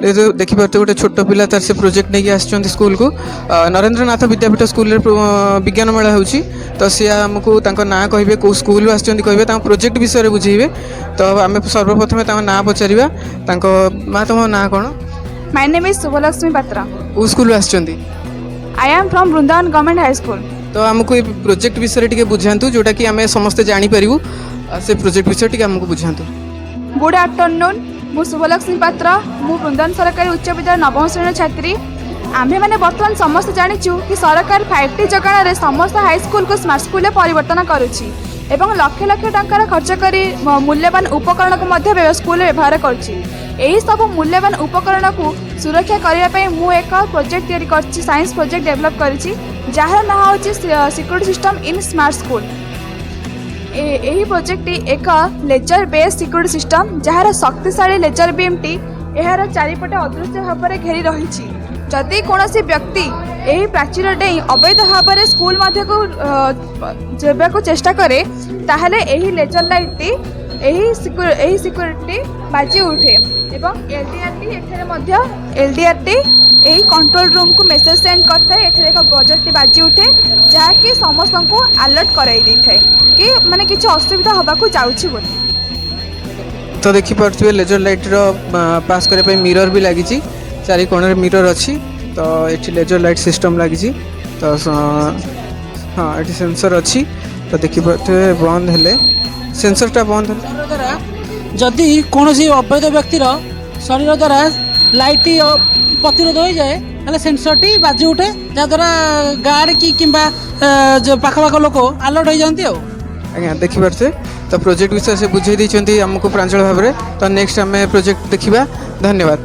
ଦେଖିପାରୁଥିବେ, ଗୋଟେ ଛୋଟ ପିଲା ତାର ସେ ପ୍ରୋଜେକ୍ଟ ନେଇକି ଆସିଛନ୍ତି ସ୍କୁଲକୁ। ନରେନ୍ଦ୍ରନାଥ ବିଦ୍ୟାପୀଠ ସ୍କୁଲରେ ବିଜ୍ଞାନ ମେଳା ହେଉଛି। ତ ସିଏ ଆମକୁ ତାଙ୍କ ନାଁ କହିବେ, କେଉଁ ସ୍କୁଲରୁ ଆସିଛନ୍ତି କହିବେ, ତାଙ୍କ ପ୍ରୋଜେକ୍ଟ ବିଷୟରେ ବୁଝେଇବେ। ତ ଆମେ ସର୍ବପ୍ରଥମେ ତାଙ୍କ ନାଁ ପଚାରିବା। ତାଙ୍କ ମା, ତୁମ ନାଁ କ'ଣ? My name is Subhalakshmi Patra. କେଉଁ ସ୍କୁଲରୁ ଆସିଛନ୍ତି? I am from Vrindavan Government High School. ତ ଆମକୁ ଏ ପ୍ରୋଜେକ୍ଟ ବିଷୟରେ ଟିକେ ବୁଝାନ୍ତୁ, ଯେଉଁଟାକି ଆମେ ସମସ୍ତେ ଜାଣିପାରିବୁ। ଆଉ ସେ ପ୍ରୋଜେକ୍ଟ ବିଷୟରେ ଟିକେ ଆମକୁ ବୁଝାନ୍ତୁ। Good afternoon. ମୁଁ ଶୁଭଲକ୍ଷ୍ମୀ ପାତ୍ର। ମୁଁ ବୃନ୍ଦାବନ ସରକାରୀ ଉଚ୍ଚ ବିଦ୍ୟାଳୟ ନବମ ଶ୍ରେଣୀର ଛାତ୍ରୀ। ଆମ୍ଭେମାନେ ବର୍ତ୍ତମାନ ସମସ୍ତେ ଜାଣିଛୁ କି ସରକାର 5ଟି ଯୋଗାଣରେ ସମସ୍ତ ହାଇସ୍କୁଲକୁ ସ୍ମାର୍ଟ ସ୍କୁଲରେ ପରିବର୍ତ୍ତନ କରୁଛି ଏବଂ ଲକ୍ଷ ଲକ୍ଷ ଟଙ୍କାର ଖର୍ଚ୍ଚ କରି ମୂଲ୍ୟବାନ ଉପକରଣକୁ ମଧ୍ୟ ସ୍କୁଲରେ ବ୍ୟବହାର କରୁଛି। ଏହି ସବୁ ମୂଲ୍ୟବାନ ଉପକରଣକୁ ସୁରକ୍ଷା କରିବା ପାଇଁ ମୁଁ ଏକ ପ୍ରୋଜେକ୍ଟ ତିଆରି କରିଛି, ସାଇନ୍ସ ପ୍ରୋଜେକ୍ଟ ଡେଭଲପ୍ କରିଛି, ଯାହାର ନାଁ ହେଉଛି Security System in Smart School। ଏହି ପ୍ରୋଜେକ୍ଟଟି ଏକ ଲେଜର ବେସ୍ ସିକ୍ୟୁରିଟି ସିଷ୍ଟମ୍, ଯାହାର ଶକ୍ତିଶାଳୀ ଲେଜର ବିମ୍ଟି ଏହାର ଚାରିପଟେ ଅଦୃଶ୍ୟ ଭାବରେ ଘେରି ରହିଛି। ଯଦି କୌଣସି ବ୍ୟକ୍ତି ଏହି ପ୍ରାଚୀର ଡେଇଁ ଅବୈଧ ଭାବରେ ସ୍କୁଲ ମଧ୍ୟକୁ ଯିବାକୁ ଚେଷ୍ଟା କରେ, ତାହେଲେ ଏହି ଲେଜର ଲାଇଟ୍ଟି, ଏହି ସିକ୍ୟୁରିଟି ବାଜି ଉଠେ ଏବଂ ଏଲ୍ଡିଆର୍ଟି ଏଠାରେ ମଧ୍ୟ ଏଲ୍ଡିଆର୍ଟି ଏହି କଣ୍ଟ୍ରୋଲ ରୁମ୍କୁ ମେସେଜ ସେଣ୍ଡ କରିଥାଏ। ଏଠାରେ ଏକ ବଜରଟି ବାଜି ଉଠେ, ଯାହାକି ସମସ୍ତଙ୍କୁ ଆଲର୍ଟ କରାଇ ଦେଇଥାଏ କି ମାନେ କିଛି ଅସୁବିଧା ହେବାକୁ ଯାଉଛି ବୋଲି। ତ ଦେଖିପାରୁଥିବେ, ଲେଜର ଲାଇଟ୍ର ପାସ୍ କରିବା ପାଇଁ ମିରର ବି ଲାଗିଛି। ଚାରି କୋଣରେ ମିରର ଅଛି। ତ ଏଠି ଲେଜର ଲାଇଟ୍ ସିଷ୍ଟମ୍ ଲାଗିଛି। ତ ହଁ, ଏଠି ସେନ୍ସର ଅଛି। ତ ଦେଖିପାରୁଥିବେ, ବନ୍ଦ ହେଲେ, ସେନ୍ସରଟା ବନ୍ଦ ହେଲେ ଶରୀର ଦ୍ୱାରା ଯଦି କୌଣସି ଅବୈଧ ବ୍ୟକ୍ତିର ଶରୀର ଦ୍ୱାରା ଲାଇଟ୍ ପ୍ରତିରୋଧ ହୋଇଯାଏ, ତାହେଲେ ସେନ୍ସରଟି ବାଜି ଉଠେ, ଯାହାଦ୍ୱାରା ଗାର୍ଡ଼ କି କିମ୍ବା ଯୋଉ ପାଖପାଖ ଲୋକ ଆଲର୍ଟ ହେଇଯାଆନ୍ତି ଆଉ। ଆଜ୍ଞା, ଦେଖିପାରୁଥିବେ ତ ପ୍ରୋଜେକ୍ଟ ବିଷୟରେ ସେ ବୁଝେଇ ଦେଇଛନ୍ତି ଆମକୁ ପ୍ରାଞ୍ଜଳ ଭାବରେ। ତ ନେକ୍ସଟ ଆମେ ପ୍ରୋଜେକ୍ଟ ଦେଖିବା। ଧନ୍ୟବାଦ।